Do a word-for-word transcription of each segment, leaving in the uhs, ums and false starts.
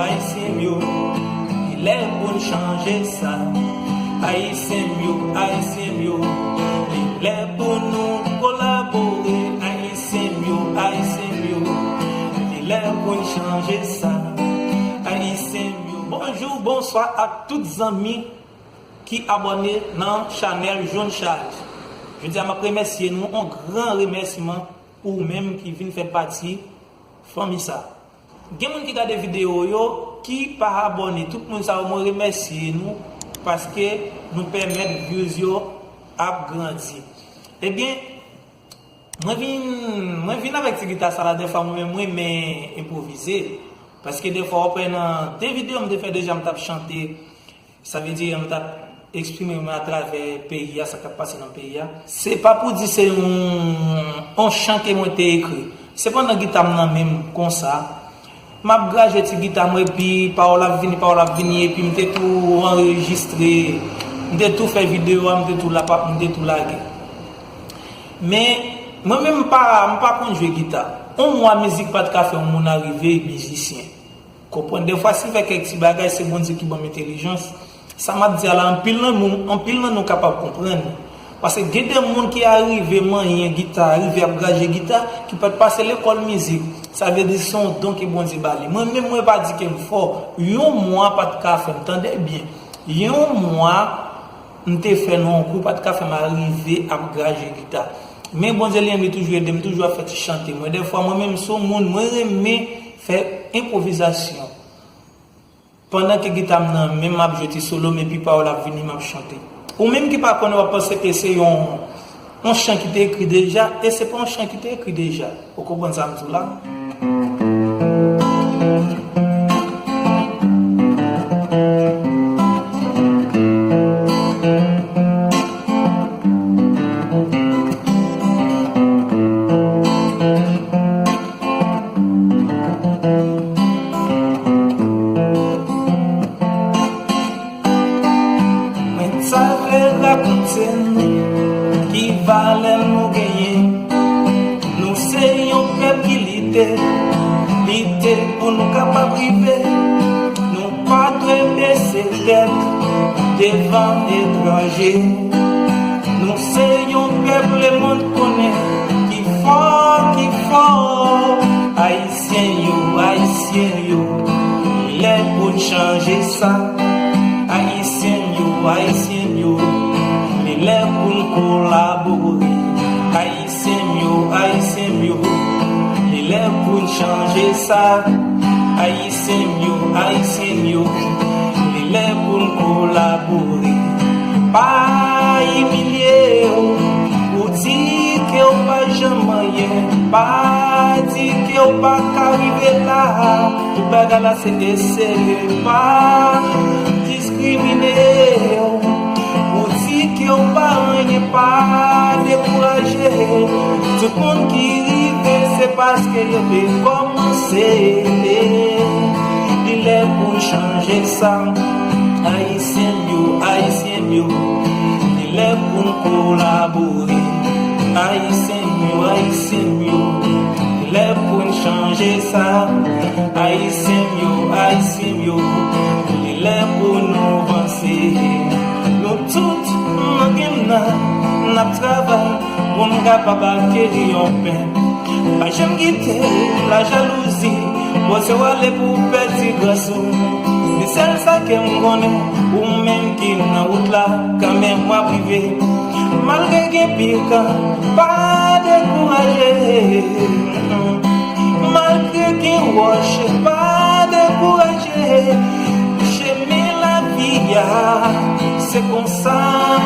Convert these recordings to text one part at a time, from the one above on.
Ayisyen m yo, li lè pou n chanje sa. Ayisyen m yo, Ayisyen m yo, li lè pou nou kolabore. Ayisyen m yo, Ayisyen m yo, li lè pou n chanje sa. Ayisyen m yo. Bonjou, bonswa ak tout zanmi ki abòne nan chanèl Jwenn Chaj. Jodi a, m ap remèsye nou, yon gran remèsiman pou ou menm ki vin fè pati fanmi sa. Gen moun ki gade videyo yo, ki pa abòne. Tout moun sa yo, mwen remèsye nou paske nou pèmèt views yo ap grandi. Ebyen, mwen vin, mwen vin avèk ti gita sa la, dèfwa mwen menm mwen renmen enpwovize. Paske dèfwa w ap wè nan de videyo m te fè deja, m t ap chante. Sa vle di, m t ap eksprime mwen atravè peyi a, sa k ap pase nan peyi a. Se pa pou di se yon, yon chan ke mwen te ekri. Se pandan gita m nan men m konsa, m ap graje ti gita m, epi pawòl ap vini, pawòl ap vini, epi m te tou anrejistre, m te tou fè videyo a, m te tou la, m te tou lage. Men, mwen menm m pa, m pa konn jwe gita. Yon mwa mizik pa t ka fè yon moun arive mizisyen. Konprann, dèfwa si fè kèk ti bagay, se Bondye ki ban m entèlijans. Sa m ap di a la, anpil nan nou, anpil nan nou kapab konprann. Paske gen de moun ki arive manyen gita, arive ap graje gita, ki pa t pase lekòl mizik. Sa vle di se yon don ke Bondye ba li. Mwen menm, mwen pa di ke m fò. Yon mwa pa t ka fè m, tande byen. Yon mwa, m te fè nan yon kou, pa t ka fè m arive ap graje gita. Men Bondye li menm, li toujou ede m, toujou ap fè ti chante. Mwen, dèfwa, mwen menm, se yon moun, mwen renmen fè enpwovizasyon. Pandan ke gita m nan men m, m ap jwe ti solo m, epi pawòl ap vini, m ap chante. Ou menm ki pa konnen, w ap panse ke se yon, yon chan ki te ekri deja, e se pa yon chan ki te ekri deja. Ou konprann sa m di w la? Mwen ta vle rakonte nou ki valè nou genyen. Nou se yon pèp ki lite, lite pou nou kapab rive. Nou pa dwe bese tèt devan etranje. Nou se yon pèp lemonn konnen ki fò, ki fò. Ayisyen yo, Ayisyen yo, li lè pou n chanje sa. Ayisyen yo, Ayisyen yo, li lè pou n kolabore. Ayisyen yo, Ayisyen yo, li lè pou n chanje sa. Ayisyen yo, Ayisyen yo, li lè pou n kolabore. Pa imilye w, ou di ke w pa janm anyen. Pa di ke w pa ka rive la. Tout bagay la se eseye. Pa diskrimine w. Ou di ke w pa anyen, pa dekouraje. Tout moun ki rive, se paske yo te kòmanse. Li lè pou n chanje sa. Ayisyen m yo, Ayisyen m yo, li lè pou n kolabore. Ayisyen m yo, Ayisyen m yo, li lè pou n chanje sa. Ayisyen m yo, Ayisyen m yo, li lè pou nou vanse. Nou tout nan gèm nan, n ap travay pou n kapab akeri yon pen. Pa janm kite lajalouzi pouse w ale pou w pèdi gras ou. Men sèl sa ke m konnen, ou menm ki nan wout la, kanmenm w ap rive. Malgre gen pikan, pa dekouraje. Malgre gen wòch, pa dekouraje. Chemen lavi a, se konsa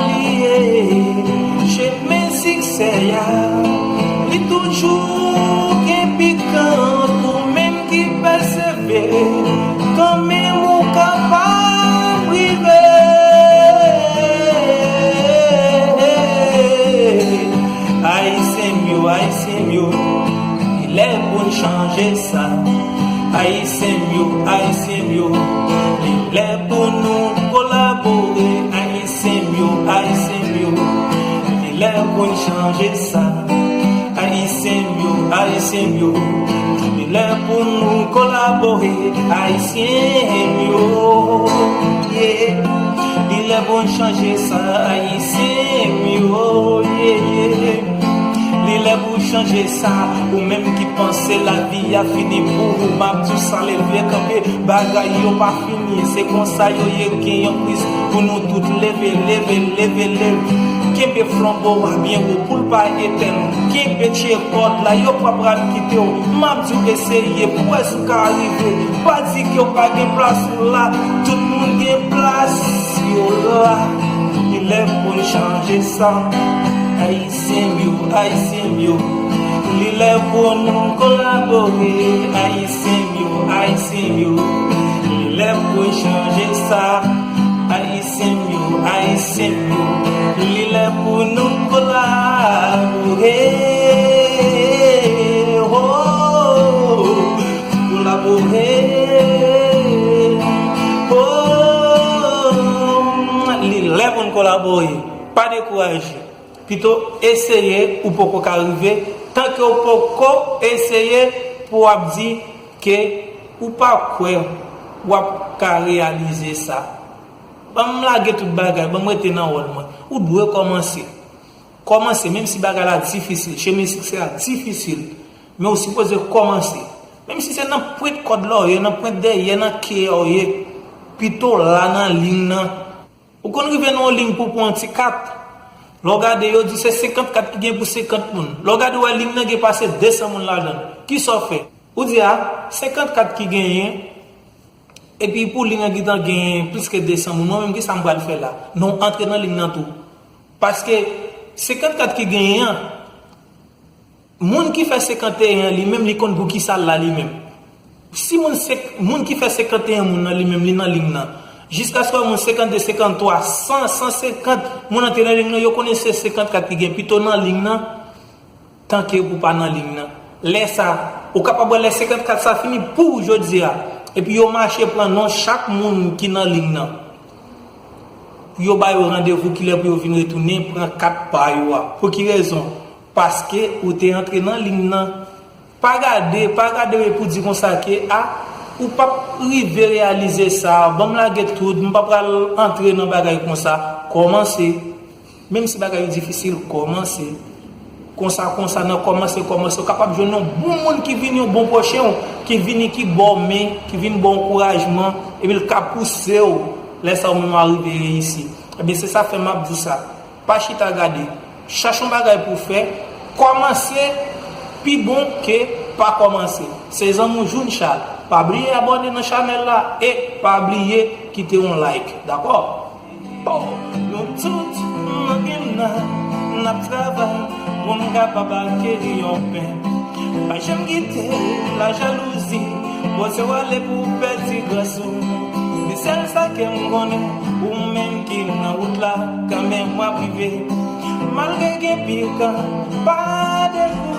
li ye. Chemen siksè a, li toujou gen pikan. Ou menm ki pèsevere, kanmenm ou kapab rive. Ayisyen m yo, Ayisyen m yo, li lè pou n chanje sa. Ayisyen m yo, Ayisyen m yo, li lè pou nou kolabore. Ayisyen m yo, Ayisyen m yo, li lè pou n chanje sa. Ayisyen m yo, Ayisyen m yo, li Lè pou nou kolabore, Ayisyen m yo, yeah. Li lè pou n chanje sa, Ayisyen m yo, yeah, yeah. Li lè pou chanje sa, ou menm ki panse lavi a fini pou ou, m ap di w sa, leve kanpe, bagay yo pa fini, se konsa yo ye, gen yon kriz pou nou tout leve, leve, leve, leve. Kenbe flanbo a byen wo pou l pa etèn, kenbe tye kòd la, yo p ap pral kite w, m ap di w eseye pou wè si w ka rive, pa di ke w pa gen plas ou la, tout moun gen plas yo la, li lè pou n chanje sa, Ayisyen m yo, Ayisyen m yo. Li lè pou nou kolabore, Ayisyen m yo, Ayisyen m yo. Li lè pou chanje sa, Ayisyen m yo, Ayisyen m yo. Li lè pou nou kolabore. Oh, kolabore. Oh, li lè pou n kolabore. Pa dekouraje. Pito eseye ou poko ka rive, tanke ou poko eseye pou w ap di ke ou pa kwè w ap ka reyalize sa. Ban m lage tout bagay, ban m rete nan wòl mwen. Ou dwe kòmanse. Kòmanse, menm si bagay la difisil, chemen siksè a difisil, men ou sipoze kòmanse. Menm si se nan pwent kòd la w ye, nan pwent dèyè, nan kè a w ye, pito la nan liy nan. Ou konn rive nan yon liy pou pran yon ti kat. Lè w gade, yo di se senkant kat ki gen pou senkant moun. Lè w gade, w wè liy nan gen pase de san moun ladan l. Kisa w fè? Ou di, a, senkant kat ki genyen, epi pou liy nan gentan gen plis ke de san moun, mwen menm, kisa m pral fè la? Non, antre nan liy nan tou. Paske senkant kat ki genyen an, moun ki fè senkanteyen an, li menm, li konn pou kisa l la li menm. Si moun, se, moun ki fè senkanteyen moun nan, li menm, li nan liy nan, jiskaske moun senkannde, senkanntwa, san, san senkant moun antre nan liy nan, yo konnen se senkantkat ki gen pito nan liy nan, tanke pou pa nan liy nan. Lè sa, ou kapab wè lè senkantkat sa fini pou jodi a, epi yo mache pran non chak moun ki nan liy nan. Pou yo ba yo randevou kilè pou yo vin retounen pran kat pa yo a. Pou ki rezon? Paske ou te antre nan liy nan. Pa gade, pa gade pou di konsa ke, a, ou p ap rive reyalize sa, ban m lage tout, m pa pral antre nan bagay konsa. Kòmanse. Menm si bagay yo difisil, kòmanse. Konsa, konsa, nan kòmanse, kòmanse, ou kapab jwenn yon bon moun ki vin yon bon pwochen w, ki vini, ki ba w men, ki vin ba w ankourajman, epi l ka pouse w. Lè sa, ou menm w a rive reyisi. Ebyen, se sa fè m ap di w sa. Pa chita gade. Chache yon bagay pou w fè. Kòmanse pi bon ke pa kòmanse. Se zanmi w June Charles. Pa bliye abòne nan chanèl la e pa bliye kite yon like. Dakò? Oh, nou tout nan gim nan, n ap travay pou n kapab akeri yon pen. Pa janm kite lajalouzi poze w ale pou w pèdi gras ou. Men sèl sa ke m konnen, ou menm ki nan wout la, kanmenm w ap rive. Malgre gen pikan, pa dekouraje.